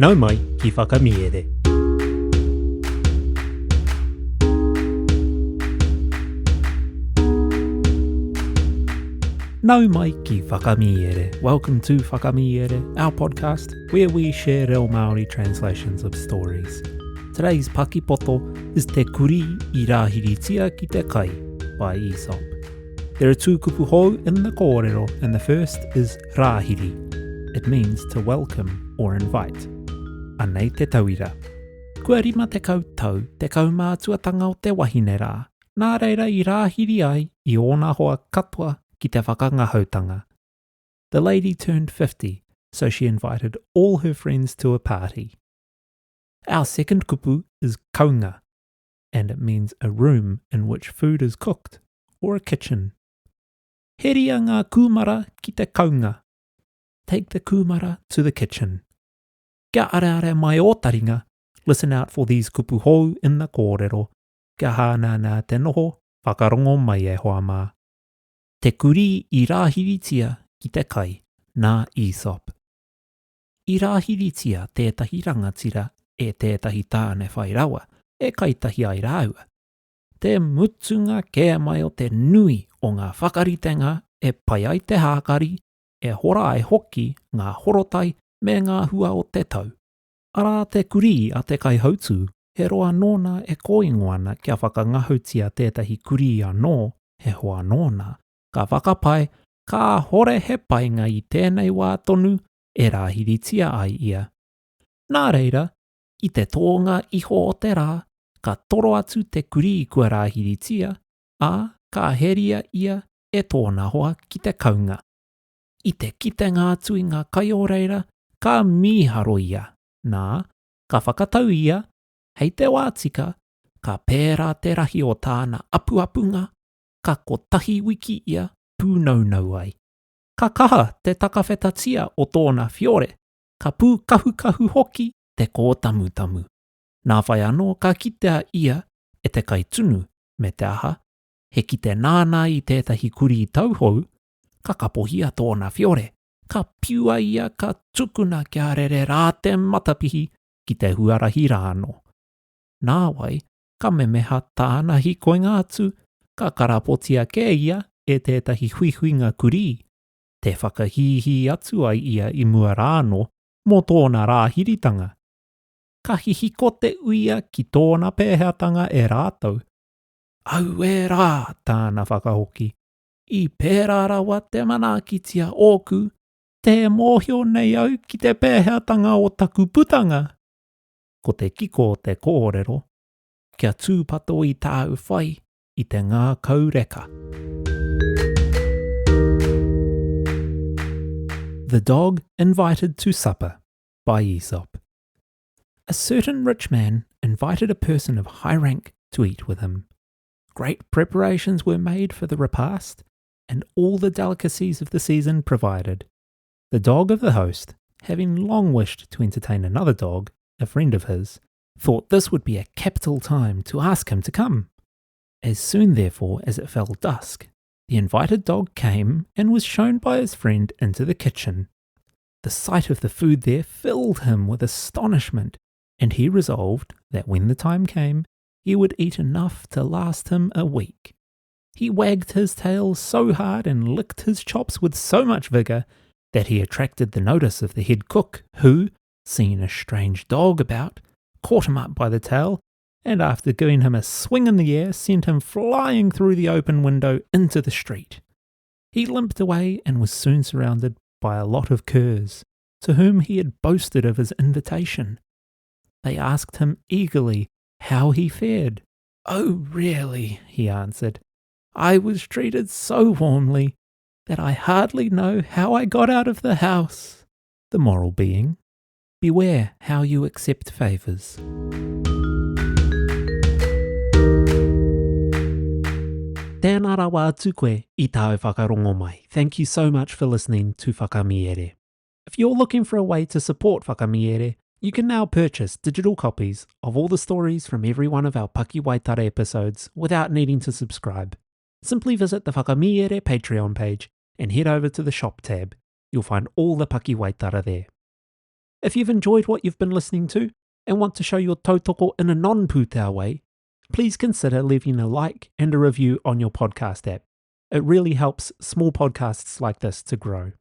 Nau mai ki Whakamiere. Nau mai ki Whakamiere. Welcome to Whakamiere, our podcast where we share reo Māori translations of stories. Today's pakipoto is Te Kurī i Rāhiritia ki te Kai by Aesop. There are two kupu hou in the kōrero and the first is rāhiri. It means to welcome or invite. Anei te tauira. Kua 50 tau te kaumātuatanga o te wahine rā, nā reira i rāhiri ai i ōna hoa katoa ki te whakangahautanga. The lady turned 50, so she invited all her friends to a party. Our second kupu is kaunga, and it means a room in which food is cooked, or a kitchen. Heria ngā kūmara ki te kaunga. Take the kūmara to the kitchen. Kia areare mai ō taringa, listen out for these kupu hou in the kōrero. Kia hānānā te noho, whakarongo mai e hoa mā. Te kurī i rāhiritia ki te kai, nā Aesop. I rāhiritia tētahi rangatira e tētahi tāne whai rawa, e kai tahi ai rāua. Te mutunga kē mai o te nui o ngā whakaritenga e pai ai te hākari, e hora ai hoki ngā horotai me ngā hua o te tau. Arā te kurī a te kaihautū, he roa nōna e kōingo ana kia whakangahautia tētahi kurī anō, he hoa nōna, ka whakapae kāhore he painga i tēnei wā tonu e rāhiritia ai ia. Nā reira, i te tōnga iho o te rā, ka toro atu te kurī kua rāhiritia, ā, ka heria ia e tōna hoa ki te kaunga. I te kitenga atu i ngā kai o reira, ka mīharo ia, nā, ka whakatau ia, hei te wā tika, ka pērā te rahi o tāna apuapunga, ka kotahi wiki ia pūnaunau ai. Ka kaha te takawhetatia o tōna whiore, ka pūkahukahu hoki te kōtamutamu. Nā whai anō ka kitea ia e te kaitunu, me te aha, he kite nāna i tētahi kurī tauhou, ka kapohia tōna whiore, ka piua ia ka tukuna kia rere rā te matapihi ki te huarahi rānō. Nāwai, ka memeha tāna hīkoinga atu, ka karapotia kē ia e tētahi huihuinga kurī, tē whakahīhī atu ai ia i mua rānō mō tōna rāhiritanga. Ka hihiko te uia ki tōna pēheatanga e rātou. Auē rā, tāna whakahoki, i pērā rawa te manaakitia ōku, tē mōhio nei au ki te pēheatanga o taku putanga. Ko te kiko o te kōrero, kia tūpato i tāu whai i te ngākau reka. The Dog Invited to Supper by Aesop. A certain rich man invited a person of high rank to eat with him. Great preparations were made for the repast, and all the delicacies of the season provided. The dog of the host, having long wished to entertain another dog, a friend of his, thought this would be a capital time to ask him to come. As soon, therefore, as it fell dusk, the invited dog came and was shown by his friend into the kitchen. The sight of the food there filled him with astonishment, and he resolved that when the time came, he would eat enough to last him a week. He wagged his tail so hard and licked his chops with so much vigour that he attracted the notice of the head cook, who, seeing a strange dog about, caught him up by the tail, and after giving him a swing in the air, sent him flying through the open window into the street. He limped away and was soon surrounded by a lot of curs, to whom he had boasted of his invitation. They asked him eagerly how he fared. Oh, really, he answered, I was treated so warmly that I hardly know how I got out of the house. The moral being, beware how you accept favours. Tēnā rawa atu koe i tāu whakarongo mai. Thank you so much for listening to Whakamiere. If you're looking for a way to support Whakamiere, you can now purchase digital copies of all the stories from every one of our Pakiwaitara episodes without needing to subscribe. Simply visit the Whakamiere Patreon page and head over to the shop tab. You'll find all the Pakiwaitara there. If you've enjoyed what you've been listening to and want to show your tautoko in a non-pūtea way, please consider leaving a like and a review on your podcast app. It really helps small podcasts like this to grow.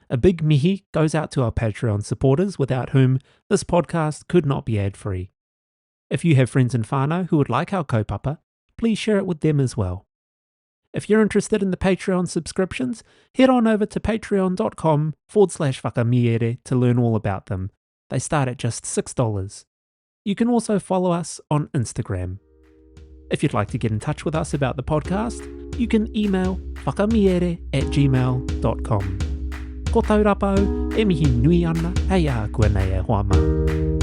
A big mihi goes out to our Patreon supporters, without whom this podcast could not be ad-free. If you have friends and whānau who would like our kaupapa, please share it with them as well. If you're interested in the Patreon subscriptions, head on over to patreon.com forward slash whakamiere to learn all about them. They start at just $6. You can also follow us on Instagram. If you'd like to get in touch with us about the podcast, you can email whakamiere at gmail.com. Ko Taurapa au, e mihi nui ana, hei ākuanei e hoa mā.